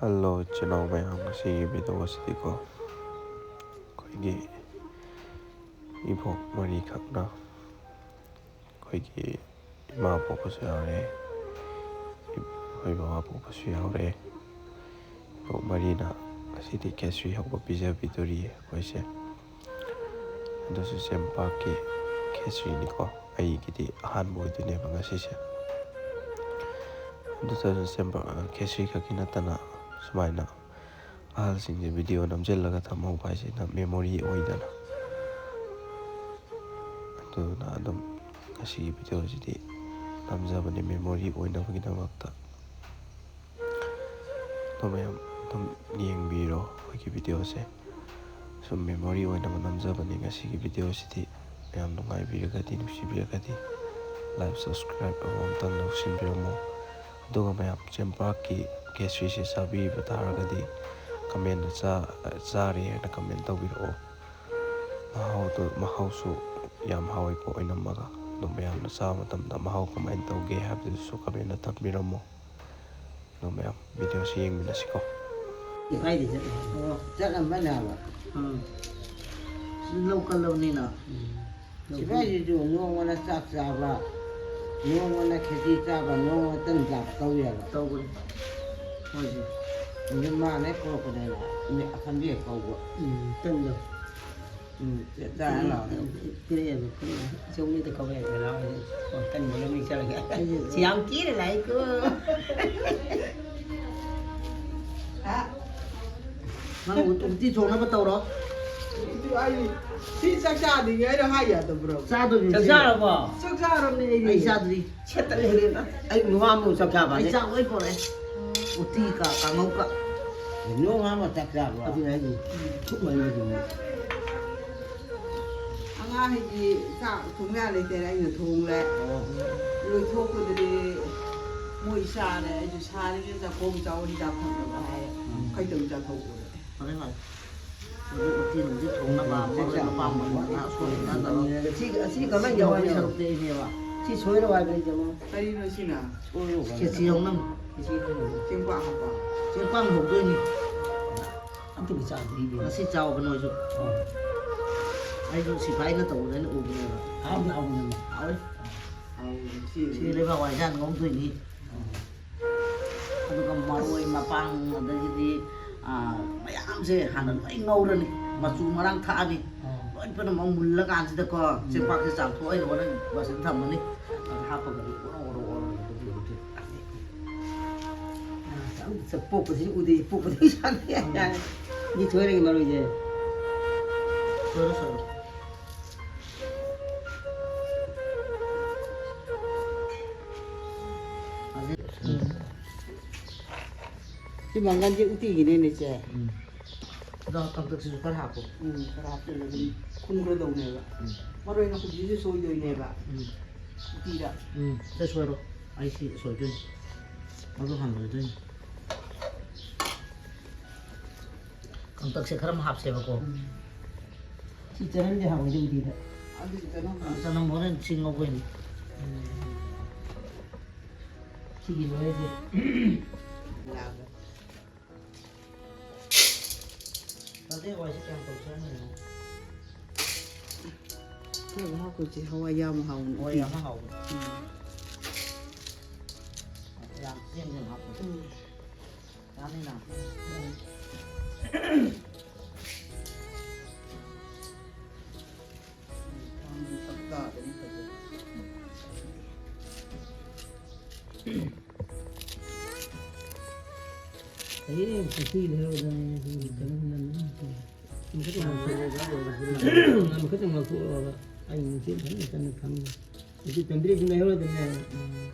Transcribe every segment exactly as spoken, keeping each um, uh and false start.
Hello ꯏꯆꯤꯟ ꯏꯅꯥꯎ ꯃꯌꯥꯝ, ꯉꯁꯤꯒꯤ ꯚꯤꯗꯤꯑꯣ ꯑꯁꯤꯗꯤꯀꯣ, ꯑꯩꯈꯣꯏꯒꯤ ꯏꯕꯣꯛ ꯃꯔꯤꯈꯛꯅ ꯑꯩꯈꯣꯏꯒꯤ ꯏꯃꯥ ꯄꯣꯛꯄꯁꯨ ꯌꯥꯎꯔꯦ, ꯑꯩꯈꯣꯏ ꯕꯕꯥ ꯄꯣꯛꯄꯁꯨ ꯌꯥꯎꯔꯦ꯫ ꯏꯕꯣꯛ ꯃꯔꯤꯅ ꯉꯁꯤꯗꯤ ꯈꯦꯆ꯭ꯔꯤ ꯍꯧꯕ ꯄꯤꯖꯕꯤꯗꯣꯔꯤꯌꯦ ꯑꯩꯈꯣꯏꯁꯦ꯫ ꯑꯗꯨꯁꯨ ꯆꯦꯡꯄꯥꯛꯀꯤ ꯈꯦꯆ꯭ꯔꯤꯅꯤꯀꯣ꯫ ꯑꯩꯒꯤꯗꯤ ꯑꯍꯥꯟꯕ ꯑꯣꯏꯗꯣꯏꯅꯦꯕ ꯉꯁꯤꯁꯦ꯫ ꯑꯗꯨꯗꯁꯨ ꯆꯦꯡꯄꯥꯛ ꯈꯦꯆ꯭ꯔꯤ ꯈꯛꯀꯤ ꯅꯠꯇꯅ, ꯁꯨꯃꯥꯏꯅ ꯑꯍꯜꯁꯤꯡꯁꯦ ꯚꯤꯗꯤꯑꯣ ꯅꯝꯁꯤꯜꯂꯒ ꯊꯝꯍꯧꯕ ꯍꯥꯏꯁꯤꯅ ꯃꯦꯃꯣꯔꯤ ꯑꯣꯏꯗꯅ꯫ ꯑꯗꯨꯅ ꯑꯗꯨꯝ ꯉꯁꯤꯒꯤ ꯚꯤꯗꯤꯑꯣꯁꯤꯗꯤ ꯅꯝꯖꯕꯅꯤ ꯃꯦꯃꯣꯔꯤ ꯑꯣꯏꯅꯕꯒꯤꯗꯃꯛꯇ꯫ ꯑꯗꯣ ꯃꯌꯥꯝ ꯑꯗꯨꯝ ꯌꯦꯡꯕꯤꯔꯣ ꯑꯩꯈꯣꯏꯒꯤ ꯚꯤꯗꯤꯑꯣꯁꯦ꯫ ꯁꯨꯝ ꯃꯦꯃꯣꯔꯤ ꯑꯣꯏꯅꯕ ꯅꯝꯖꯕꯅꯤ ꯉꯁꯤꯒꯤ ꯚꯤꯗꯤꯑꯣꯁꯤꯗꯤ꯫ ꯃꯌꯥꯝ ꯅꯨꯡꯉꯥꯏꯕꯤꯔꯒꯗꯤ, ꯅꯨꯡꯁꯤꯕꯤꯔꯒꯗꯤ like, subscribe ꯑꯃ ꯑꯝꯇꯪ ꯇꯧꯁꯤꯟꯕꯤꯔꯝꯃꯣ꯫ ꯑꯗꯨꯒ ꯃꯌꯥꯝ ꯆꯦꯡꯄꯥꯛꯀꯤ ꯈꯦꯆ꯭ꯔꯤꯁꯦ ꯆꯥꯕꯤꯕ ꯇꯥꯔꯒꯗꯤ comment ꯆꯥ-, ꯆꯥꯔꯦ ꯍꯥꯏꯅ comment ꯇꯧꯕꯤꯔꯛꯑꯣ꯫ ꯃꯍꯥꯎꯗꯣ, ꯃꯍꯥꯎꯁꯨ ꯌꯥꯝ ꯍꯥꯎꯋꯤꯀꯣ ꯑꯣꯏꯅꯝꯃꯒ꯫ ꯑꯗꯣ ꯃꯌꯥꯝꯅ ꯆꯥꯕ ꯃꯇꯝꯗ ꯃꯍꯥꯎ ꯀꯃꯥꯏꯅ ꯇꯧꯒꯦ ꯍꯥꯏꯕꯗꯨꯁꯨ comment ꯊꯝꯕꯤꯔꯝꯃꯣ꯫ ꯑꯗꯣ ꯃꯌꯥꯝ ꯚꯤꯗꯤꯑꯣꯁꯤ ꯌꯦꯡꯃꯤꯟꯅꯁꯤꯀꯣ꯫ ꯁꯤꯐꯥꯏꯗꯤ ꯆꯠꯂꯦ꯫ ꯑꯣ, ꯆꯠꯂꯝꯕꯅꯦ ꯍꯥꯏꯕ꯫ ꯎꯝ꯫ ꯂꯧ ꯀꯜꯂꯕꯅꯤꯅ꯫ ꯎꯝ꯫ ꯁꯤꯐꯥꯏꯁꯤꯁꯨ ꯅꯣꯡꯃꯅ ꯆꯥꯛ ꯆꯥꯕ, ꯅꯣꯡꯃꯅ ꯈꯦꯆꯤ ꯆꯥꯕ, ꯅꯣꯡꯃꯅ ꯇꯟ ꯆꯥꯕ ꯇꯧ ꯌꯥꯕ꯫ ꯇꯧꯕꯅꯤ꯫ ꯃꯣꯏꯁꯦ꯫ ꯑꯗꯨ ꯃꯥꯅ ꯍꯦꯛ ꯀꯧꯔꯛꯄꯗ ꯃꯤ ꯑꯈꯟꯕꯤ ꯍꯦꯛ ꯀꯧꯕ꯫ ꯎꯝ, ꯇꯟꯗꯣ꯫ ꯎꯝ, ꯆꯥ ꯂꯥꯎ꯫ ꯄꯤꯔꯛꯑꯦꯕ, ꯄꯤꯔꯛꯑꯦ꯫ ꯏꯆꯧꯅꯤꯗ ꯀꯧꯔꯛꯑꯦ, ꯂꯥꯎ꯫ ꯑꯣ, ꯇꯟꯕ ꯂꯧꯅꯤꯡ ꯆꯠꯂꯒꯦ꯫ ꯑꯩꯁꯦ ꯁꯤ ꯌꯥꯝ ꯀꯤꯔ ꯂꯥꯛꯏꯀꯣ꯫ ꯍꯥ? ꯅꯪ ꯎꯇꯤ ꯊꯣꯡꯅꯕ ꯇꯧꯔꯣ꯫ ꯎꯇꯤ ꯑꯩ ꯁꯤ ꯆꯥꯛ ꯆꯥꯗ꯭ꯔꯤꯉꯩꯗ ꯍꯥꯏ ꯌꯥꯗꯕ꯭ꯔꯣ? ꯆꯥꯗꯣꯏꯅꯤ꯫ ꯆꯥꯛ ꯆꯥꯔꯕꯣ? ꯆꯥꯛ ꯆꯥꯔꯕꯅꯦ ꯑꯩꯗꯤ꯫ ꯑꯩ ꯆꯥꯗ꯭ꯔꯤ꯫ ꯁꯦꯠꯇ ꯂꯩꯔꯦꯗ꯫ ꯑꯩ ꯅꯨꯡꯉꯥꯟꯕ ꯆꯥꯛ ꯆꯥꯕ ꯑꯩ ꯍꯥꯏꯁꯦ꯫ ꯆꯥꯛ ꯂꯣꯏ ꯄꯣꯔꯛꯑꯦ꯫ ꯎꯇꯤꯒ ꯀꯥꯡꯉꯧꯒ꯫ ꯅꯣꯡ ꯉꯥꯟꯕ ꯆꯥꯛ ꯆꯥꯕ꯭ꯔꯣ? ꯑꯗꯨꯅꯦ ꯍꯥꯏꯁꯦ꯫ ꯊꯨꯝ ꯍꯩꯕꯗꯨꯅꯦ꯫ ꯑꯉꯥꯡꯒꯤ ꯆꯥꯛ ꯊꯣꯡ ꯌꯥ ꯂꯩꯇꯦꯅ ꯑꯩꯅ ꯊꯣꯡꯂꯦ꯫ ꯑꯣ꯫ ꯂꯣꯏꯊꯣꯛꯄꯗꯗꯤ ꯃꯣꯏ ꯆꯥꯔꯦ꯫ ꯑꯩꯁꯨ ꯁꯥꯔꯤꯉꯩ ꯆꯥꯛꯈꯣꯝ ꯆꯥꯎ ꯍꯤꯗꯥꯛ ꯊꯛꯅꯕ ꯍꯥꯏꯔꯦ꯫ ꯎꯝ꯫ ꯈꯩꯇꯪ ꯆꯥꯊꯣꯛꯎꯔꯦ꯫ ꯐꯔꯦ, ꯐꯔꯦ꯫ ꯑꯗꯨ ꯎꯇꯤ ꯅꯨꯡꯇꯤ ꯊꯣꯡꯅꯕ, ꯎꯝ, ꯃꯔꯣꯏ ꯃꯄꯥꯡ ꯃꯅꯥ ꯁꯣꯏꯗꯅ ꯇꯧꯔꯒ꯫ ꯑꯁꯤ, ꯑꯁꯤ ꯀꯃꯥꯏꯅ ꯌꯥꯎꯕꯒꯤ ꯁꯔꯨꯛꯇ ꯏꯅꯦꯕ? ꯁꯤ ꯁꯣꯏꯔꯣ ꯍꯥꯏꯕꯅꯤ, ꯀꯩꯅꯣ? ꯀꯔꯤꯅꯣ ꯁꯤꯅ? ꯁꯣꯏꯔꯣ ꯀꯩꯅꯣ? ꯈꯦꯆꯤ ꯌꯥꯎꯅꯕ꯫ ꯈꯦꯆꯤ ꯌꯥꯎꯅꯕ꯫ ꯆꯦꯡꯄꯥꯛ ꯍꯥꯞꯄ? ꯆꯦꯡꯄꯥꯡ ꯍꯧꯗꯣꯏꯅꯤ꯫ ꯑꯝꯇꯕꯨ ꯆꯥꯗ꯭ꯔꯤꯅꯦ꯫ ꯉꯁꯤ ꯆꯥꯎꯕ ꯅꯣꯏꯁꯨ꯫ ꯑꯣ꯫ ꯑꯩꯁꯨ ꯁꯤꯐꯥꯏꯅ ꯇꯧꯕꯗ ꯑꯩꯅ ꯎꯕꯅꯦꯕ꯫ ꯍꯥꯎꯗꯤ ꯍꯥꯎꯕꯅꯦ꯫ ꯍꯥꯎꯋꯦ꯫ ꯍꯥꯎꯋꯦ, ꯁꯤ ꯁꯤ ꯂꯩꯕꯥꯛ ꯋꯥꯏꯖꯥꯟ ꯉꯧꯗꯣꯏꯅꯤ꯫ ꯑꯗꯨꯒ ꯃꯔꯣꯏ ꯃꯄꯥꯡ, ꯑꯗꯒꯤꯗꯤ, ꯑꯥ, ꯃꯌꯥꯝꯁꯦ ꯍꯥꯟꯅ ꯂꯣꯏ ꯉꯧꯔꯅꯤ, ꯃꯆꯨ ꯃꯔꯥꯡ ꯊꯥꯛꯑꯅꯤ꯫ ꯑꯥ꯫ ꯂꯣꯏ ꯄꯨꯝꯅꯃꯛ ꯃꯨꯜꯂꯀꯥꯟꯁꯤꯗꯀꯣ, ꯎꯝ꯫ ꯆꯦꯡꯄꯥꯛꯁꯦ ꯆꯥꯝꯊꯣꯛꯑ ꯍꯣꯔꯦꯟ ꯕꯥꯁꯤꯟ ꯊꯝꯃꯅꯤ꯫ ꯑꯗꯨ ꯍꯥꯞꯄꯒ ꯑꯣꯔꯣ ꯑꯣꯔꯣ ꯑꯣꯔꯣ ꯑꯣꯔꯣ ꯇꯧꯕꯤꯔꯣ꯫ ꯑꯥ, ꯑꯝꯇ ꯄꯣꯛꯄꯗꯤ ꯎꯗꯦ, ꯄꯣꯛꯄꯗꯤ ꯁꯥꯟꯅ ꯌꯥꯏ꯫ ꯎꯝ꯫ ꯃꯤ ꯊꯣꯏꯔꯒ ꯃꯔꯣꯏꯁꯦ꯫ ꯁꯣꯏꯔꯣ, ꯁꯣꯏꯔꯣ꯫ ꯎꯝ꯫ ꯁꯤ ꯃꯪꯒꯟꯁꯦ ꯎꯇꯤꯒꯤꯅꯦꯅꯦ, ꯏꯆꯦ꯫ ꯎꯝ꯫ ꯑꯗꯣ ꯀꯪꯇꯛꯁꯤꯁꯨ ꯈꯔ ꯍꯥꯞꯄꯣ꯫ ꯎꯝ, ꯈꯔ ꯍꯥꯞꯆꯤꯜꯂꯒ ꯑꯗꯨꯝ ꯈꯨꯟꯈ꯭ꯔꯗꯧꯅꯦꯕ꯫ ꯎꯝ꯫ ꯃꯔꯣꯏ ꯅꯥꯀꯨꯞꯄꯤꯁꯤꯁꯨ ꯁꯣꯏꯗꯣꯏꯅꯦꯕ꯫ ꯎꯝ꯫ ꯎꯇꯤꯗ꯫ ꯎꯝ, ꯁꯦ ꯁꯣꯏꯔꯣ꯫ ꯑꯩ ꯁꯤ ꯁꯣꯏꯗꯣꯏꯅꯤ꯫ ꯑꯗꯨ ꯍꯥꯟꯅ ꯂꯣꯏꯗꯣꯏꯅꯤ꯫ ꯀꯪꯇꯛꯁꯦ ꯈꯔ ꯑꯃ ꯍꯥꯞꯁꯦꯕꯀꯣ꯫ ꯎꯝ꯫ ꯁꯤ ꯆꯅꯝꯁꯦ ꯍꯥꯞꯄꯣꯏꯗ ꯎꯇꯤꯗ꯫ ꯑꯗꯨꯗꯤ ꯆꯅꯝ꯫ ꯑ, ꯆꯅꯝ ꯍꯣꯔꯦꯟ ꯁꯤ ꯉꯧꯕꯩꯅꯤ꯫ ꯎꯝ꯫ ꯁꯤꯒꯤ ꯂꯣꯏꯔꯗꯤ꯫ ꯌꯥꯔꯦ꯫ ꯇꯗꯦ, ꯍꯋꯥꯏꯁꯦ ꯀꯌꯥꯝ ꯇꯧꯁꯦ ꯍꯥꯏꯅꯣ? ꯈꯔ ꯍꯥꯞꯄꯁꯦ, ꯍꯋꯥꯏ ꯌꯥꯝ ꯍꯥꯎꯕꯅꯦ꯫ ꯍꯋꯥꯏ ꯌꯥꯝ ꯍꯥꯎꯕꯅꯦ꯫ ꯎꯝ꯫ ꯌꯥꯝ ꯆꯦꯡ ꯆꯦꯡ ꯍꯥꯞꯄꯣ꯫ ꯎꯝ꯫ ꯌꯥꯅꯤꯅ? ꯎꯝ꯫ ꯎꯝ, ꯆꯞ ꯆꯥꯔꯦ, ꯐꯖꯩ꯫ ꯍꯌꯦꯡ ꯄꯨꯈ꯭ꯔꯤ ꯂꯩꯍꯧꯗꯅ ꯀꯩꯅꯣ ꯅꯪ ꯑꯃꯈꯛꯇꯪ ꯂꯧꯊꯣꯛꯑꯒ, ꯑꯃꯈꯛꯇꯪ ꯂꯧꯊꯣꯛꯑꯒ ꯑꯩ ꯅꯨꯡꯁꯤꯠ ꯐꯖꯅ ꯀꯟꯅ ꯐꯪꯉꯤ꯫ ꯍꯧꯖꯤꯛ ꯇꯝꯕꯤꯔꯤꯗꯨ ꯂꯩꯍꯧꯔꯗꯅꯦ꯫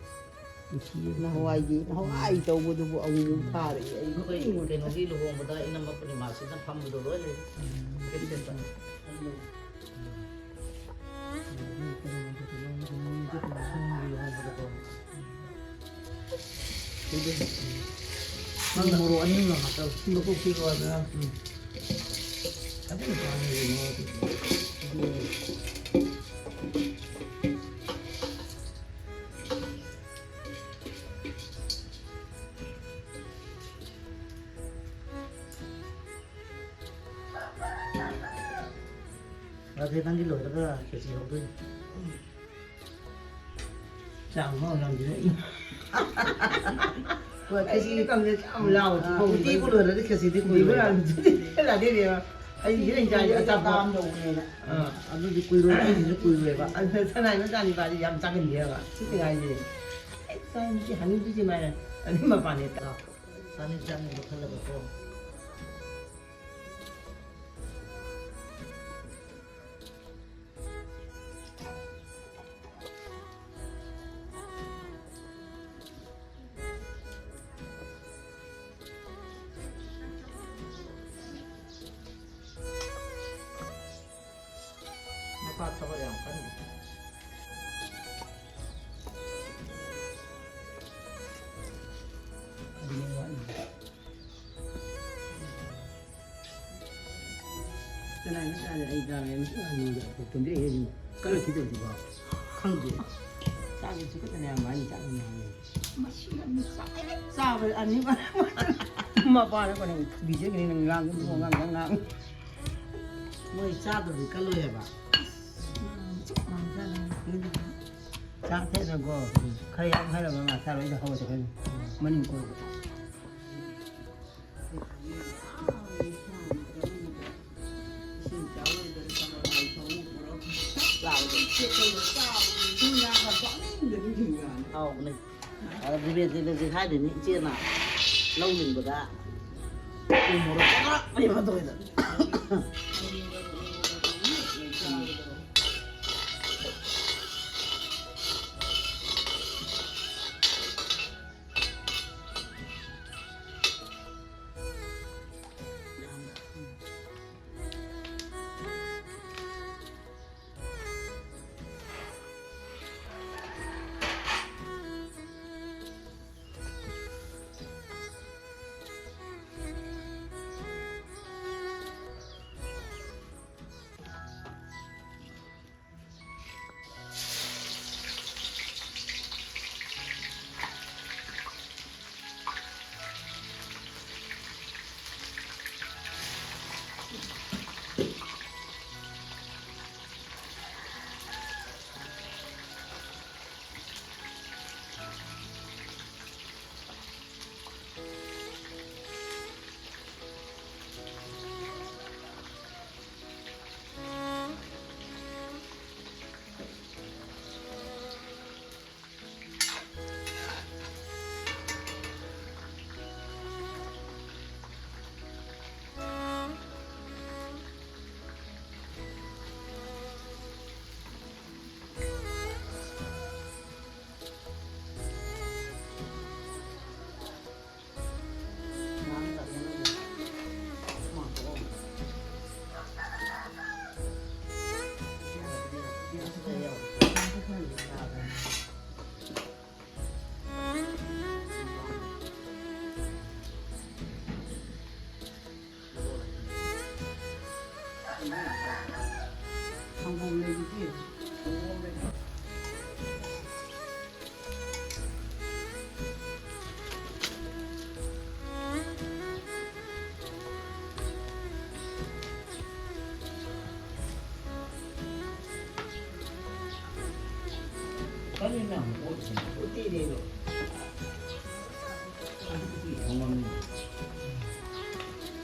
ꯅꯨꯡꯁꯤꯌꯦ꯫ ꯅꯍꯥꯟꯋꯥꯏꯒꯤ, ꯅꯍꯥꯟꯋꯥꯏ ꯇꯧꯕꯗꯨꯕꯨ ꯑꯃꯨꯛ ꯊꯥꯔꯛꯑꯦ ꯑꯩ꯫ ꯑꯩꯈꯣꯏ ꯀꯩꯅꯣꯒꯤ ꯂꯨꯍꯣꯡꯕꯗ ꯏꯅꯝꯃ ꯄꯨꯔꯅꯤꯃꯥꯁꯤꯅ ꯐꯝꯕꯗꯣ ꯂꯣꯏ ꯂꯩ꯫ ꯎꯝ꯫ ꯀꯦꯁꯦꯠꯇ꯫ ꯎꯝ꯫ ꯅꯪ ꯃꯣꯔꯣꯛ ꯑꯅꯤꯃꯛ ꯍꯥꯞꯆꯧ꯫ ꯃꯀꯨꯞ ꯄꯤꯛꯑꯣ ꯑꯗꯨꯅ꯫ ꯎꯝ꯫ ꯐꯖꯅ ꯆꯥꯅꯤꯡꯉꯦ ꯃꯣꯔꯣꯛꯇꯤ꯫ ꯑꯗꯨ ꯑꯗꯨꯗꯤ ꯅꯪꯒꯤ ꯂꯣꯏꯔꯒ ꯈꯦꯆꯤ ꯍꯧꯗꯣꯏꯅꯤ꯫ ꯆꯥꯛ ꯍꯥꯎ ꯌꯥꯝꯁꯤꯜꯂꯛꯏ꯫ ꯍꯣꯏ, ꯈꯦꯆꯤ ꯑꯩꯒꯤ ꯃꯇꯝꯗ ꯆꯥꯛ ꯌꯥꯝ ꯂꯥꯎꯕ ꯑꯥ, ꯊꯣꯡꯕ ꯎꯇꯤꯕꯨ ꯂꯣꯏꯔꯗꯤ ꯈꯦꯆꯤꯗꯤ ꯀꯨꯏꯔꯣꯏ꯫ ꯂꯥꯗꯦꯅꯦꯕ꯫ ꯑꯩ ꯁꯤꯗ ꯏꯟꯖꯥꯡꯁꯦ ꯑꯆꯥꯄꯣꯠ ꯂꯥꯝꯗꯧꯕꯅꯦꯅ꯫ ꯑꯥ, ꯑꯗꯨꯗꯤ ꯀꯨꯏꯔꯣꯏ, ꯑꯩꯒꯤꯁꯨ ꯀꯨꯏꯔꯣꯏꯕ꯫ ꯑꯗꯨ ꯁꯅꯥꯏꯅ ꯆꯥꯅꯤꯄꯥꯗꯤ ꯌꯥꯝ ꯆꯥꯒꯟꯗꯦꯕ꯫ ꯁꯤꯠꯇ ꯉꯥꯏꯔꯤ꯫ ꯑꯩ ꯆꯥꯅꯤꯡꯗꯦ, ꯍꯥꯏꯅꯤꯡꯗ꯭ꯔꯤꯁꯦ ꯃꯥꯏꯅ꯫ ꯑꯗꯨ ꯃꯄꯥꯟ ꯍꯦꯛꯇ ꯆꯥꯅꯤꯡ ꯆꯥꯅꯤꯡꯕ ꯈꯜꯂꯒꯀꯣ꯫ ꯃꯄꯥ ꯊꯕꯛ ꯌꯥꯝ ꯀꯟꯅ꯫ ꯑꯗꯨꯅꯦ ꯋꯥꯠꯂꯤꯁꯦ꯫ ꯀꯅꯥꯅ ꯆꯥꯔꯦ? ꯑꯩ ꯆꯥꯔꯦ꯫ ꯑꯃꯁꯨ ꯑꯅꯤꯗ ꯄꯨꯟꯕꯤꯔꯛꯑꯦ ꯑꯗꯨꯝ꯫ ꯀꯔꯝ ꯊꯤꯗꯣꯏꯁꯤꯕꯣ? ꯈꯪꯗꯦ꯫ ꯆꯥꯕꯁꯨ ꯈꯛꯇꯅꯦ ꯌꯥꯝ ꯍꯥꯏꯅ ꯆꯥꯕꯅꯦ ꯍꯥꯏꯌꯦ꯫ ꯃꯁꯤ ꯌꯥꯝ ꯆꯥꯏ꯫ ꯆꯥꯕ ꯑꯅꯤ ꯃꯄꯥꯟꯗ ꯀꯣꯟꯅ ꯐꯨꯕꯤꯖꯒꯅꯤ ꯅꯪ ꯉꯥꯡꯒꯅꯨ, ꯉꯥꯡ-, ꯉꯥꯡ-, ꯉꯥꯡ-꯫ ꯃꯣꯏ ꯆꯥꯗꯕꯗꯤ ꯀꯜꯂꯣꯏ ꯍꯥꯏꯕ꯫ ꯆꯥꯛ ꯊꯦꯠꯅꯀꯣ, ꯈꯔ ꯌꯥꯝ ꯍꯥꯏꯔꯕ ꯉꯥ ꯆꯥꯔꯣꯏꯗ ꯍꯧꯒꯠꯈ꯭ꯔꯅꯤ꯫ ꯃꯅꯤꯡ ꯀꯣꯏꯕ꯫ ꯍꯥꯎꯕꯅꯦ꯫ ꯑꯗ ꯕꯤꯔꯦꯟꯗ꯭ꯔꯅꯁꯨ ꯍꯥꯏꯔꯤꯅꯤ, ꯏꯆꯦꯅ ꯂꯧꯅꯤꯡꯕꯗ ꯎ ꯃꯣꯔꯣꯛ ꯀꯣꯠꯂꯛꯄꯅꯦ ꯃꯗꯨꯏꯗ꯫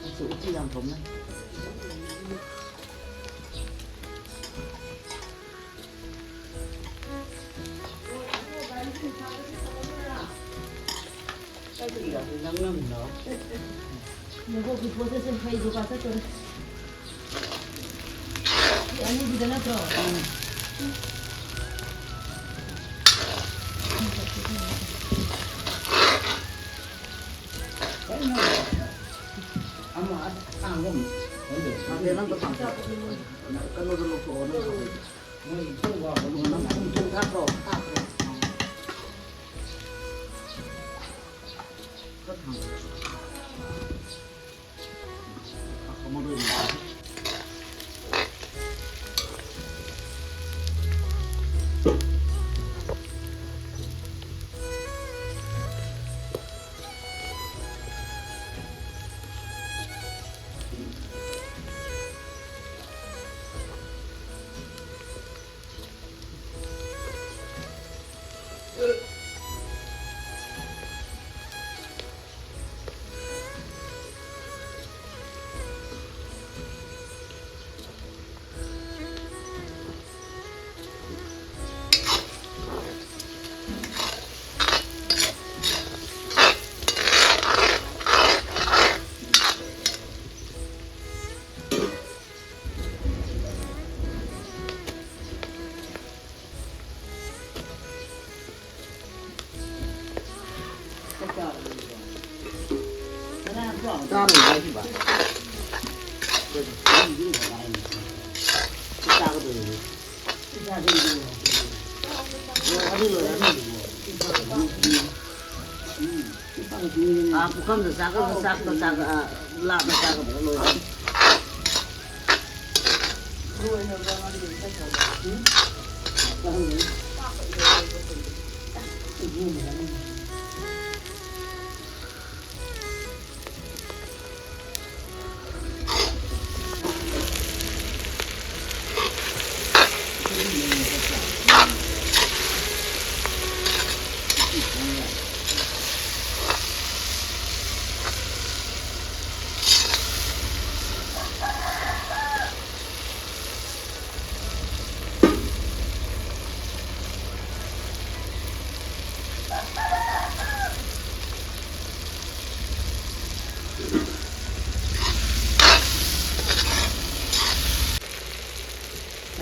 ꯑꯁ, ꯎꯆꯤ ꯌꯥꯝ ꯊꯣꯛꯅꯩ꯫ ꯀꯥꯏꯗꯒꯤ ꯂꯥꯛꯄ ꯅꯪ ꯉꯝꯃꯤꯅꯣ? ꯅꯕꯣꯛꯀꯤ ꯄꯣꯠ ꯆꯩꯁꯦ ꯍꯩꯗꯣ ꯀꯥꯆꯠꯇꯣꯔꯦ꯫ ꯁꯤ ꯑꯅꯤꯁꯤꯗ ꯅꯠꯇ꯭ꯔꯣ? ꯎꯝ꯫ ꯀꯩꯅꯣ? ꯑꯃ ꯑꯁꯥꯡꯕ ꯑꯃ ꯂꯩ꯫ ꯈꯪꯗꯦ, ꯅꯪꯗꯣ ꯄꯥꯝꯖꯕ꯫ ꯀꯩꯅꯣꯗꯣ ꯂꯧꯊꯣꯛꯑꯣ, ꯅꯪ ꯈꯪꯗꯦ꯫ ꯃꯣꯏ ꯏꯆꯧ ꯋꯥꯕꯗꯣ ꯅꯪ ꯊꯨꯝ ꯊꯥꯛꯄ꯭ꯔꯣ? ꯊꯥꯛꯄ꯭ꯔꯣ? ꯈꯔ ꯊꯥꯡꯒꯠꯂꯣ꯫ ꯆꯥꯔꯣꯏ ꯍꯥꯏꯈꯤꯕ꯫ ꯆꯥꯒꯗꯣꯏꯅꯤ꯫ ꯂꯣꯏꯔꯅꯤ, ꯂꯣꯏꯔꯅꯤ꯫ ꯎꯝ꯫ ꯑꯥ, ꯄꯨꯈꯝꯗ ꯆꯥꯒꯗ꯭ꯔꯥ, ꯆꯥꯛꯇ ꯆꯥꯒ-, ꯑꯥ, ꯂꯥꯞꯅ ꯆꯥꯒꯗ꯭ꯔꯥ ꯂꯣꯏꯔꯦ꯫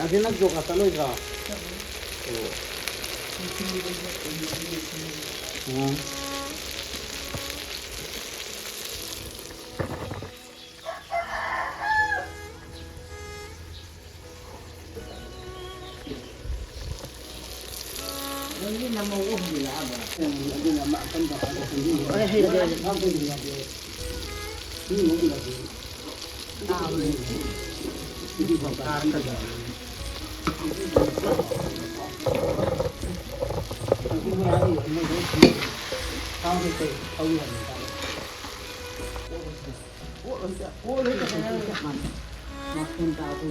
ꯑꯁꯤ ꯅꯪ ꯖꯣꯒꯥ ꯆꯠꯂꯣꯏꯗ꯭ꯔꯣ? ꯑꯣ꯫ ꯎꯝ꯫ ꯅꯪꯒꯤ ꯅꯃꯧ ꯑꯍꯨꯝꯗꯤ ꯂꯥꯛꯑꯕ? ꯎꯝ, ꯑꯗꯨꯅ ꯑꯃ ꯑꯀꯟꯕ ꯍꯥꯏꯕ ꯈꯪꯕꯤꯌꯨ꯫ ꯍꯣꯏ, ꯍꯩꯔꯦ, ꯍꯩꯔꯦ꯫ ꯃꯤ ꯑꯃ ꯎꯔꯗꯤ꯫ ꯇꯥꯕꯅꯦ꯫ ꯁꯤꯗꯤ ꯐꯥꯎ ꯇꯥꯔꯛꯀꯗꯕ꯫ ꯍꯧꯖꯤꯛ ꯃꯌꯥꯝꯒꯤ ꯃꯣꯏ ꯂꯣꯏ ꯈꯪꯅꯩ꯫ ꯊꯥꯎ ꯍꯦꯛꯇ ꯊꯧ ꯌꯥꯗꯦ ꯇꯥꯔꯦ꯫ ꯄꯣꯠ ꯂꯣꯏ ꯆꯠ-, ꯄꯣꯠ ꯂꯣꯏ ꯆꯠ-, ꯆꯞ ꯃꯥꯟꯅꯩ꯫ ꯃꯈꯣꯟ ꯇꯥꯕ꯫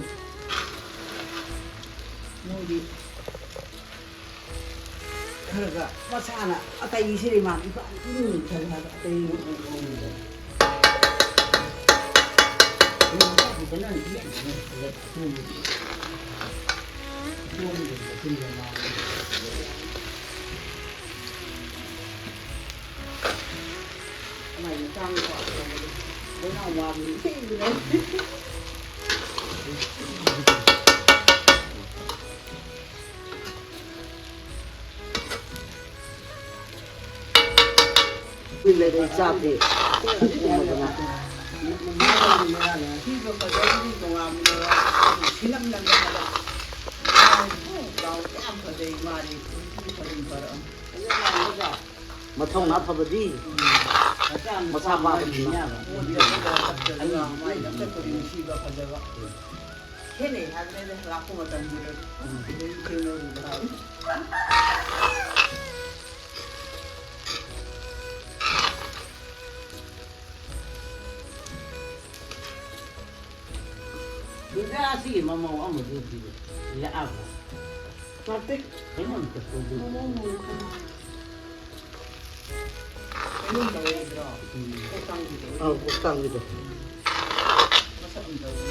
ꯃꯣꯏꯗꯤ ꯈꯔꯒ ꯃꯁꯥꯅ ꯑꯇꯩꯁꯤꯗꯤ ꯃꯥ ꯏꯄꯥ ꯏꯄꯨ ꯈꯔ ꯍꯥꯏꯕ ꯑꯇꯩ ꯃꯣꯏ ꯃꯣꯏ ꯃꯣꯏ ꯃꯣꯏ ꯃꯆꯥꯁꯤꯡꯗꯅ ꯌꯦꯡꯕꯅꯦ꯫ ꯈꯔ ꯈꯔ ꯃꯥ ꯀꯃꯥꯏꯅ ꯇꯥꯡꯕ? ꯂꯣꯏꯅ ꯋꯥꯕꯅꯤ ꯊꯦꯡꯕꯅꯦ꯫ ꯀꯨꯏꯅ ꯂꯩꯔ ꯆꯥꯗꯦ꯫ ꯁꯤꯒꯨꯝꯕꯗꯅ꯫ ꯁꯤꯒꯨꯝꯕꯗꯗꯤ ꯇꯣꯉꯥꯟꯕꯅꯦꯕ꯫ ꯁꯤꯅꯝ ꯅꯝꯕ ꯍꯥꯏꯕ꯫ ꯌꯥꯝ ꯐꯖꯩ ꯃꯥꯗꯤ꯫ ꯐꯖꯅ ꯐꯖꯅ ꯐꯔꯛꯑꯝ꯫ ꯃꯊꯧꯅꯥ ꯐꯕꯗꯤ ꯃꯆꯥ ꯃꯆꯥ ꯃꯆꯥ ꯄꯥꯕꯅꯤꯅ꯫ ꯃꯣꯏꯗꯤ ꯑꯗꯨꯒ ꯆꯠꯇ꯭ꯔꯒ ꯃꯥꯏ ꯂꯝꯆꯠꯄꯨꯗꯤ ꯅꯨꯡꯁꯤꯕ ꯐꯖꯕ꯫ ꯈꯦꯠꯅꯩ ꯍꯥꯏꯕꯅꯤꯗ ꯂꯥꯛꯄ ꯃꯇꯝꯗꯨꯗ꯫ ꯎꯝ꯫ ꯑꯗꯩ ꯊꯦꯡꯅꯔꯨꯕ ꯍꯥꯏꯕ꯫ ꯗꯨꯔꯒꯥ ꯑꯁꯤꯒꯤ ꯃꯃꯧ ꯑꯃꯗꯨꯗꯤ ꯂꯥꯛꯑꯕ? ꯀꯥꯔꯇꯤꯛ ꯀꯩꯅꯣꯝꯇ ꯇꯧꯕꯤꯌꯨ꯫ ꯃꯃꯧ ꯃꯧ ꯀꯅꯥ? ꯀꯩꯅꯣꯝ ꯇꯧꯋꯦ ꯍꯥꯏꯗ꯭ꯔꯣ? ꯎꯝ꯫ ꯀꯣꯛ ꯇꯥꯡꯕꯤꯗꯣ꯫ ꯑꯧ, ꯀꯣꯛ ꯇꯥꯡꯕꯤꯗꯣ꯫ ꯃꯁꯛ ꯑꯃ ꯇꯧꯋꯦ꯫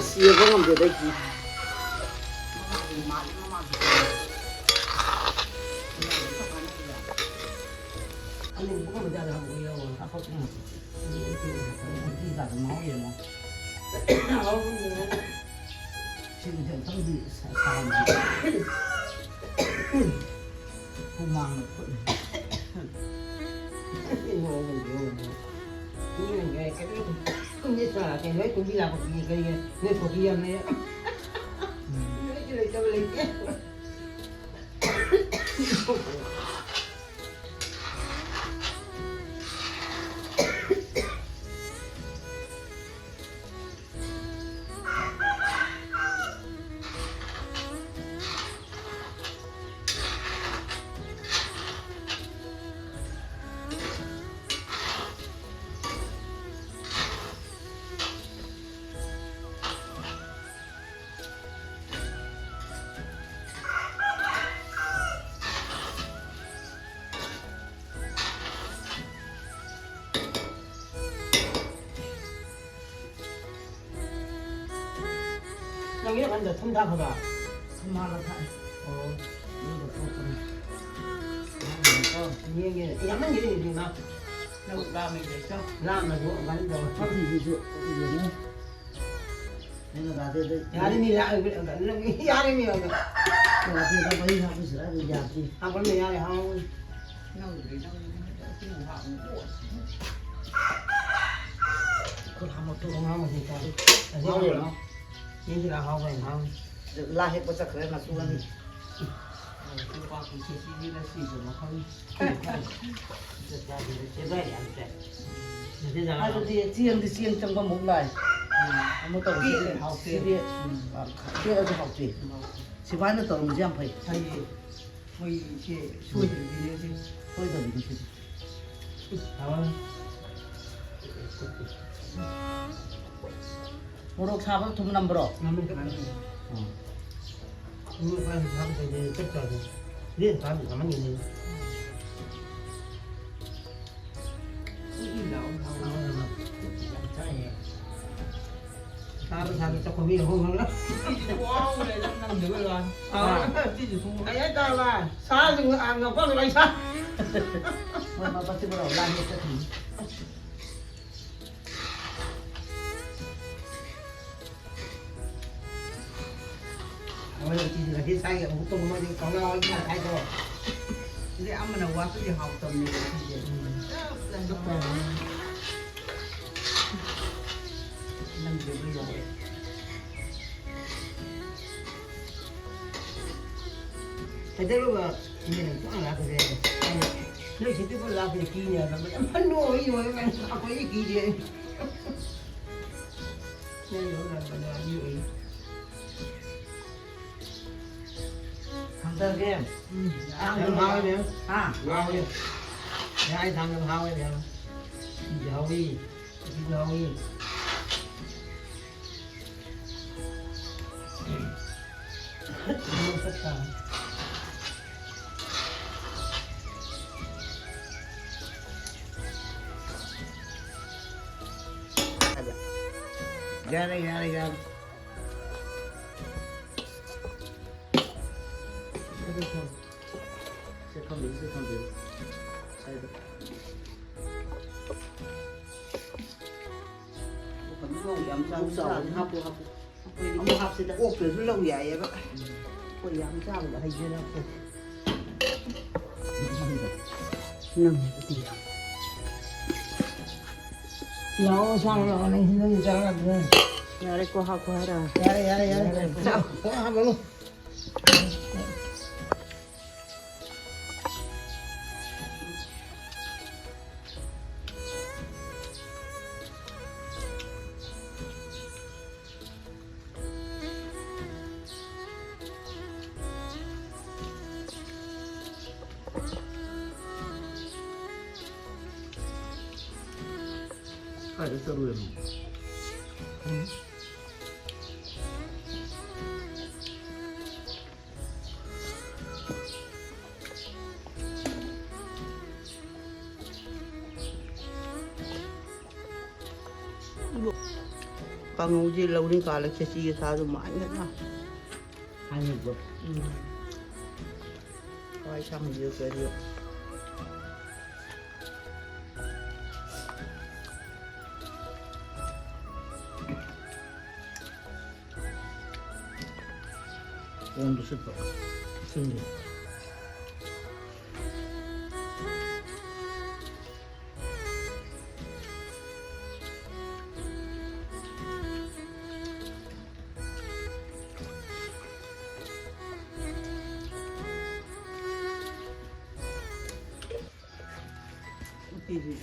ꯑꯁ, ꯌꯦꯡꯕ ꯉꯝꯗꯦꯗ ꯑꯩꯗꯤ꯫ ꯃꯃꯥꯗꯤ ꯃꯥꯜꯂꯤ, ꯃꯃꯥꯗꯤ꯫ ꯃꯃꯥꯗꯤ ꯆꯞ ꯃꯥꯟꯅꯩꯗ꯫ ꯑꯅꯧꯕ ꯈꯪꯗꯦ, ꯑꯅꯧꯕ ꯌꯥꯎꯔ ꯍꯥꯞꯄꯛꯄ ꯉꯥꯛꯇ꯫ ꯎꯇꯤꯒꯗꯣ ꯃꯍꯥꯎ ꯌꯦꯡꯉꯣ꯫ ꯃꯍꯥꯎ ꯌꯦꯡꯉꯣ꯫ ꯁꯤꯡꯁꯦ ꯑꯝꯇꯪꯗꯤ ꯁꯥ-, ꯁꯥꯍꯟꯁꯤ꯫ ꯍꯨꯃꯥꯡꯅ ꯐꯨꯠꯂꯤ꯫ ꯅꯣꯡꯃꯒꯤ ꯑꯣꯏꯅ ꯃꯤꯅ ꯀꯔꯤ ꯀꯨꯝꯕꯤ ꯆꯥꯔꯛꯀꯦ? ꯅꯣꯏ ꯀꯨꯝꯕꯤ ꯂꯥꯛꯄ ꯀꯔꯤ ꯀꯔꯤ ꯅꯣꯏ ꯀꯣꯕꯤ ꯌꯥꯝ ꯂꯩ꯫ ꯎꯝ꯫ ꯅꯣꯏꯒꯤ ꯂꯩꯇꯕ ꯂꯩꯇꯦ꯫ ꯅꯪꯒꯤ ꯅꯥꯀꯟꯗ ꯊꯨꯝ ꯊꯥꯛꯈ꯭ꯔꯕ? ꯊꯨꯝ ꯍꯥꯞꯂ ꯊꯥꯛꯑꯦ꯫ ꯑꯣ, ꯑꯗꯨꯒ ꯇꯣꯛꯄꯅꯤ꯫ ꯌꯦꯡꯒꯦ, ꯌꯥꯝꯃꯟꯈꯤꯗꯦ, ꯏꯕꯦꯝꯃ꯫ ꯅꯪ ꯂꯥꯝꯃꯦ, ꯂꯩꯆꯧ꯫ ꯂꯥꯝꯃꯁꯨ ꯑꯗꯨꯃꯥꯏꯅ ꯇꯧꯔ꯫ ꯊꯝꯃꯤꯁꯤꯁꯨ ꯌꯦꯡꯉꯨ꯫ ꯑꯩꯅ ꯒꯥꯗꯦꯗ ꯌꯥꯔꯦꯅꯦ, ꯌꯥꯔꯦꯅꯦ, ꯌꯥꯔꯦꯅꯦ, ꯌꯥꯔꯦꯅꯦ꯫ ꯒꯥꯗꯦꯗ ꯃꯍꯤ ꯍꯥꯞꯄꯁꯤꯔ ꯑꯩꯕꯨ ꯌꯥꯗꯦ꯫ ꯍꯥꯞꯄꯅꯦ, ꯌꯥꯔꯦ, ꯍꯥꯎꯕꯅꯦ꯫ ꯅꯪꯗꯨꯗꯤ ꯅꯪ ꯅꯨꯃꯤꯠꯇ ꯏꯁꯤꯡ ꯍꯥꯞꯅ ꯇꯣꯛꯑꯁꯤ꯫ ꯈꯨꯠ ꯍꯥꯝꯃꯣ, ꯇꯣꯛꯑꯣ, ꯉꯥꯡꯉꯣ, ꯁꯤ ꯆꯥꯔꯦ꯫ ꯑꯁꯤ ꯍꯥꯎꯕ꯭ꯔꯣ? ꯍꯥꯎꯕ꯭ꯔꯣ? ꯌꯦꯡꯁꯤꯔ, ꯍꯥꯎꯕ꯭ꯔꯥ ꯌꯦꯡꯉꯣ, ꯍꯥꯎꯕ꯭ꯔꯥ꯫ ꯂꯥ ꯍꯦꯛꯄ ꯆꯠꯈ꯭ꯔꯦ ꯃꯆꯨ ꯑꯅꯤ꯫ ꯎꯝ꯫ ꯂꯨꯄꯥ ꯀꯨꯟꯊ꯭ꯔꯥ ꯄꯤꯕꯤꯅ ꯁꯤꯕ ꯃꯐꯝ꯫ ꯆꯠꯄ ꯌꯥꯗꯦ, ꯆꯦꯟꯊꯔꯦ ꯌꯥꯝ ꯆꯦ꯫ ꯅꯠꯇꯦ, ꯖꯒꯥ ꯑꯗꯨꯗꯤ ꯆꯦꯡꯗꯤ ꯆꯦꯡ ꯆꯪꯕ ꯑꯃꯨꯛ ꯂꯥꯛꯑꯦ꯫ ꯎꯝ꯫ ꯑꯃꯨꯛ ꯇꯧꯕꯁꯤꯗꯤ ꯄꯦꯠꯂꯦ, ꯍꯥꯎꯇꯦ꯫ ꯁꯤꯗꯤ, ꯎꯝ꯫ ꯄꯦꯠꯂꯁꯨ ꯍꯥꯎꯇꯦ꯫ ꯎꯝ, ꯍꯥꯎꯇꯦ꯫ ꯁꯨꯃꯥꯏꯅ ꯇꯧꯔꯝꯕꯁꯦ ꯌꯥꯝ ꯐꯩ꯫ ꯐꯩꯌꯦ꯫ ꯃꯣꯏꯁꯦ ꯁꯣꯏꯗꯕꯤꯅꯦ ꯁꯤ꯫ ꯁꯣꯏꯗꯕꯤꯅꯤ ꯁꯤꯗꯤ꯫ ꯃꯣꯔꯣꯛ ꯁꯥꯕ ꯊꯨꯝ ꯅꯝꯕ꯭ꯔꯣ? ꯅꯝꯃꯦ, ꯅꯝꯃꯦ꯫ ꯎꯝ꯫ ꯃꯣꯔꯣꯛ ꯈꯔ ꯁꯥꯕ ꯇꯧꯗꯦ, ꯆꯞ ꯆꯥꯗꯦ꯫ ꯂꯦꯟ ꯇꯥꯕ ꯆꯥꯃꯟꯒꯤꯅꯤ꯫ ꯎꯏ ꯎꯏ ꯂꯥꯎ ꯍꯥꯎꯋꯦ꯫ ꯍꯥꯎꯋꯦ, ꯍꯥꯎꯋꯦ꯫ ꯌꯥꯝ ꯆꯥꯏꯌꯦ꯫ ꯁꯥꯕ ꯁꯥꯕ ꯆꯥꯛꯈꯨꯝ ꯃꯤ ꯑꯍꯨꯝ ꯑꯃꯅ꯫ ꯁꯤꯁꯨ ꯋꯥꯎ ꯂꯩꯔ ꯅꯪꯗꯕ ꯋꯥꯅꯤ꯫ ꯑꯥ꯫ ꯁꯤꯁꯨ ꯊꯣꯡ ꯀꯩ ꯍꯥꯏꯇꯥꯔꯕ? ꯁꯥꯁꯤꯡ ꯉꯥꯛꯄ ꯂꯣꯏ ꯁꯥ꯫ ꯃꯣꯏ ꯃꯄꯥ ꯆꯤꯡꯕ꯭ꯔꯣ? ꯂꯥꯡꯕ ꯆꯠꯈꯤꯅꯤ꯫ ꯉꯁꯤ ꯆꯥꯏ ꯑꯃꯨꯛ ꯇꯧꯕ ꯃꯣꯏꯗꯤ ꯀꯧꯅꯥ ꯋꯥꯔꯤ ꯁꯥꯟꯅ ꯍꯥꯏꯗꯣ꯫ ꯑꯗꯩ ꯑꯃꯅ ꯋꯥꯠꯄꯗꯤ ꯍꯥꯎꯇꯕꯅꯦꯕ ꯁꯤꯁꯦ꯫ ꯎꯝ꯫ ꯆꯞ ꯆꯥꯏ꯫ ꯅꯪꯒꯤꯗꯤ ꯂꯣꯏ ꯌꯥꯎꯔꯦ꯫ ꯀꯩꯗꯧꯔꯕ? ꯏꯅꯦꯅ ꯄꯨꯡꯂꯥꯛ ꯂꯥꯛꯄꯁꯦ꯫ ꯑꯩꯅ, "ꯅꯣꯏ ꯁꯤꯗꯤ ꯄꯨꯡꯂꯥꯛ ꯂꯥꯛꯄꯁꯦ ꯀꯤꯅꯦ" ꯍꯥꯏꯕ꯫ ꯌꯥꯝ ꯐꯟꯅ ꯅꯣꯛꯏ, ꯅꯣꯛꯏ, ꯑꯩꯈꯣꯏꯗꯤ ꯀꯤꯗꯦ꯫ ꯅꯪ ꯌꯧꯔꯛꯄꯗ ꯑꯅꯤ ꯑꯣꯏ꯫ ꯍꯟꯗꯛꯁꯦ ꯎꯝ꯫ ꯌꯥꯝ ꯍꯥꯎꯋꯦ, ꯃꯦꯝ꯫ ꯍꯥ? ꯍꯥꯎꯋꯦ꯫ ꯌꯥꯏ ꯊꯥꯡꯒ ꯍꯥꯎꯋꯦ, ꯃꯦꯝ꯫ ꯁꯤꯁꯨ ꯍꯥꯎꯋꯤ, ꯑꯁꯤꯁꯨ ꯍꯥꯎꯋꯤ꯫ ꯃꯁꯛ ꯇꯥ꯫ ꯌꯥꯔꯦ, ꯌꯥꯔꯦ, ꯌꯥꯔꯦ꯫ ꯁꯦ ꯊꯝꯕꯤꯌꯨ, ꯁꯦ ꯊꯝꯕꯤꯌꯨ꯫ ꯁꯥꯏꯗ꯫ ꯌꯥꯝ ꯆꯥꯎ ꯆꯥꯎ ꯆꯥꯎ꯫ ꯍꯥꯞꯄꯨ, ꯍꯥꯞꯄꯨ꯫ ꯑꯩꯈꯣꯏꯗꯤ ꯑꯃꯨꯛ ꯍꯥꯞꯁꯤꯗ꯫ ꯑꯣꯛꯇꯁꯨ ꯂꯧ ꯌꯥꯏꯌꯦꯕ꯫ ꯑꯩꯈꯣꯏ ꯌꯥꯝ ꯆꯥꯕꯗ ꯍꯩꯖꯔꯛꯇꯦ꯫ ꯅꯪꯒꯤꯗꯤ ꯌꯥꯝ꯫ ꯂꯥꯛꯑꯣ, ꯆꯥꯔꯣ, ꯂꯥꯛꯑꯣ, ꯅꯪ ꯅꯪ ꯆꯥꯔꯣ꯫ ꯌꯥꯔꯦꯀꯣ, ꯍꯥꯞꯄꯣ ꯍꯥꯏꯔꯣ? ꯌꯥꯔꯦ, ꯌꯥꯔꯦ, ꯌꯥꯔꯦ꯫ ꯌꯥꯔꯦ꯫ ꯆꯥꯎ, ꯄꯪꯍꯥꯞ ꯍꯥꯞꯄꯅꯨ꯫ ꯀꯥꯏꯗ ꯆꯠꯂꯨꯔꯤꯅꯣ? ꯎꯝ꯫ ꯀꯥꯡꯍꯧꯁꯦ ꯂꯧꯔꯤ ꯀꯥꯜꯂ ꯈꯦꯆꯤꯒ ꯆꯥꯁꯨ ꯃꯥꯟꯅꯗꯅ꯫ ꯍꯥꯏꯅꯕ꯭ꯔꯣ? ꯎꯝ꯫ ꯍꯋꯥꯏ ꯑꯁꯥꯡꯕꯤꯒ ꯀꯔꯤꯒ꯫ ꯃꯑꯣꯡꯗꯨ ꯁꯤꯠꯄ꯫ ꯁꯤꯟꯕꯤ꯫ ꯎꯇꯤꯁꯤ꯫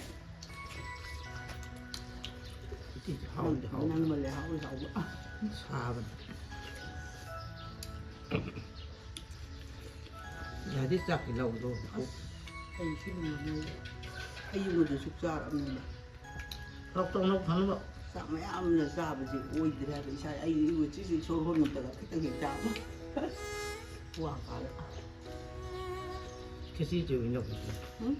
ꯎꯇꯤꯁꯤ ꯍꯥꯎꯗꯤ ꯍꯥꯎꯕ꯫ ꯅꯪꯃꯜꯂꯦ, ꯍꯥꯎꯗꯤ ꯍꯥꯎꯕ꯫ ꯁꯥꯕꯅꯤ꯫ ꯌꯥꯗꯦ, ꯆꯥꯛꯀꯤ ꯂꯧꯗꯣ꯫ ꯑꯁ, ꯑꯩ ꯁꯤ ꯅꯨꯃꯤꯠ ꯑꯌꯨꯛ ꯉꯟꯇꯥ ꯁꯨꯛ ꯆꯥꯔꯛꯑꯕꯅꯤꯅ꯫ ꯂꯧ ꯇꯧꯅꯕ ꯐꯅꯕ꯫ ꯆꯥꯛ ꯃꯌꯥꯝꯅ ꯆꯥꯕꯁꯦ ꯑꯣꯏꯗ꯭ꯔꯦ ꯍꯥꯏꯕ ꯏꯁꯥ꯫ ꯑꯩ ꯏꯔꯨ ꯆꯤꯁꯤ ꯁꯣꯔ ꯍꯣꯟꯕꯗꯒ ꯈꯤꯇꯪ ꯍꯦꯛ ꯆꯥꯕ꯫ ꯋꯥ ꯀꯥꯔꯦ꯫ ꯈꯦꯆꯤ ꯆꯦ ꯑꯣꯏꯅ ꯂꯧꯔꯁꯤ꯫ ꯎꯝ?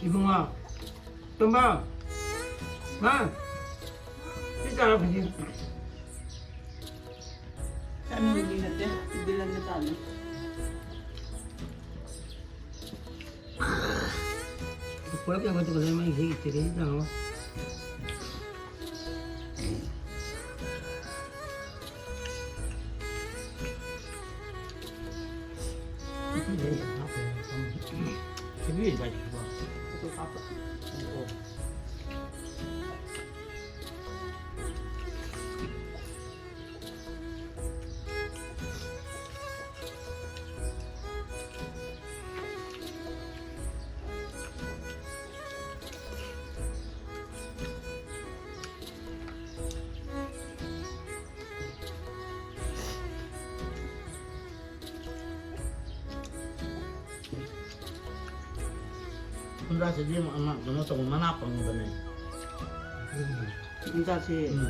ꯏꯕꯨꯡꯉꯣ, ꯇꯣꯝꯕ, ꯃꯥ, ꯁꯤ ꯆꯥꯔꯣ ꯈꯨꯖꯤ꯫ ꯆꯥꯅꯤꯡꯕꯒꯤ ꯅꯠꯇꯦ, ꯏꯗꯤꯂꯟꯒ ꯆꯥꯅꯤ꯫ ꯄꯨꯂꯞ ꯌꯥꯝ ꯀꯩꯅꯣ ꯃꯩ ꯍꯦꯛ ꯏꯠꯇꯦ, ꯀꯩꯁꯨ ꯆꯥꯔꯣ꯫ ꯈꯨꯟꯗ꯭ꯔꯥꯁꯤꯗꯤ ꯑꯃ ꯀꯩꯅꯣ ꯇꯧꯕ, ꯃꯅꯥ ꯄꯪꯕꯅꯦ꯫ ꯈꯨꯟꯗ꯭ꯔꯥꯁꯦ ꯎꯝ꯫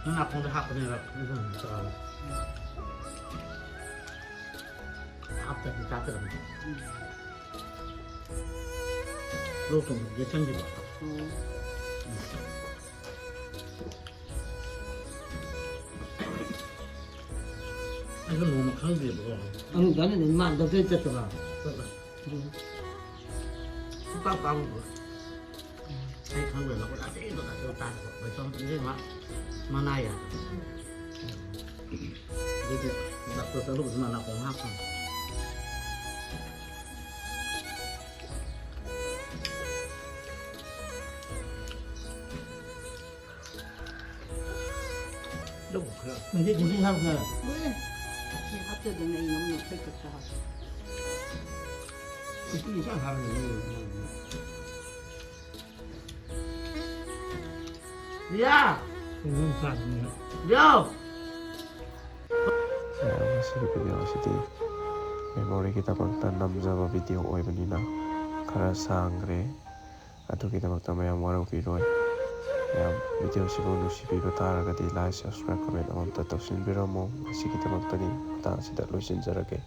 ꯃꯅꯥ ꯄꯪꯗ ꯍꯥꯞꯄꯅꯦꯕ꯫ ꯎꯝ, ꯆꯥꯎꯋꯦ꯫ ꯆꯥꯛꯇꯗꯤ ꯆꯥꯛꯀꯗꯕꯅꯤ꯫ ꯂꯣꯛ ꯊꯨꯡꯕꯗꯤ ꯌꯦꯠꯁꯟꯈꯤꯕ꯫ ꯎꯝ꯫ ꯑꯩꯁꯨ ꯅꯣꯡꯃ ꯈꯪꯗꯦꯕꯀꯣ꯫ ꯑꯗꯨ ꯗꯥꯅꯤꯅ ꯏꯃꯥꯟꯗꯕꯗꯩ ꯆꯠꯇꯕ꯫ ꯆꯠꯂꯦ꯫ ꯎꯝ꯫ ꯁꯨꯡꯄꯥ ꯄꯥꯝꯗꯕ꯫ ꯑꯩ ꯈꯪꯗꯦ, ꯂꯐꯣꯏ ꯑꯇꯦꯛꯄ ꯉꯥꯛꯇ ꯆꯥꯗꯕ꯫ ꯕꯩꯁꯣꯟ ꯏꯕꯦꯝꯃ ꯃꯅꯥ ꯌꯥꯗꯕ꯫ ꯑꯗꯨꯗꯤ ꯗꯥꯛꯇꯔ ꯆꯠꯂꯨꯕꯗ ꯃꯥ ꯅꯥꯀꯣꯡ ꯍꯥꯞꯄ꯫ ꯅꯪꯗꯤ ꯊꯣꯏꯗꯤꯡ ꯍꯥꯞꯄ꯭ꯔꯥ? ꯂꯣꯏꯔꯦ꯫ ꯁꯤ ꯍꯥꯞꯆꯗꯅ ꯑꯩ ꯉꯝꯅ ꯈꯔ ꯈꯛꯇ ꯍꯥꯞꯄꯦ꯫ ꯎꯇꯤ ꯏꯟꯁꯥꯡ ꯍꯥꯞꯄꯅꯦ ꯅꯪꯒꯤ ꯏꯟꯁꯥꯡꯗꯨꯅ꯫ ꯌꯥ! ꯀꯩꯅꯣꯝ ꯆꯥꯗ꯭ꯔꯤꯉꯩꯗ꯫ ꯌꯥꯎ! ꯉꯁꯤꯒꯤ ꯚꯤꯗꯤꯑꯣ ꯑꯁꯤꯗꯤ ꯃꯦꯃꯣꯔꯤꯒꯤꯗꯃꯛꯇ ꯅꯝꯖꯕ ꯚꯤꯗꯤꯑꯣ ꯑꯣꯏꯕꯅꯤꯅ ꯈꯔ ꯁꯥꯡꯈ꯭ꯔꯦ꯫ ꯑꯗꯨꯒꯤꯗꯃꯛꯇ ꯃꯌꯥꯝ ꯋꯥꯔꯧꯕꯤꯔꯣꯏ꯫ ꯃꯌꯥꯝ ꯚꯤꯗꯤꯑꯣꯁꯤꯕꯨ ꯅꯨꯡꯁꯤꯕꯤꯕ ꯇꯥꯔꯒꯗꯤ like, subscribe, comment ꯑꯃꯃꯝꯇ ꯇꯧꯁꯤꯟꯕꯤꯔꯝꯃꯨ꯫ ꯉꯁꯤꯒꯤꯗꯃꯛꯇꯗꯤ ꯃꯇꯥꯡ ꯑꯁꯤꯗ ꯂꯣꯏꯁꯤꯟꯖꯔꯒꯦ꯫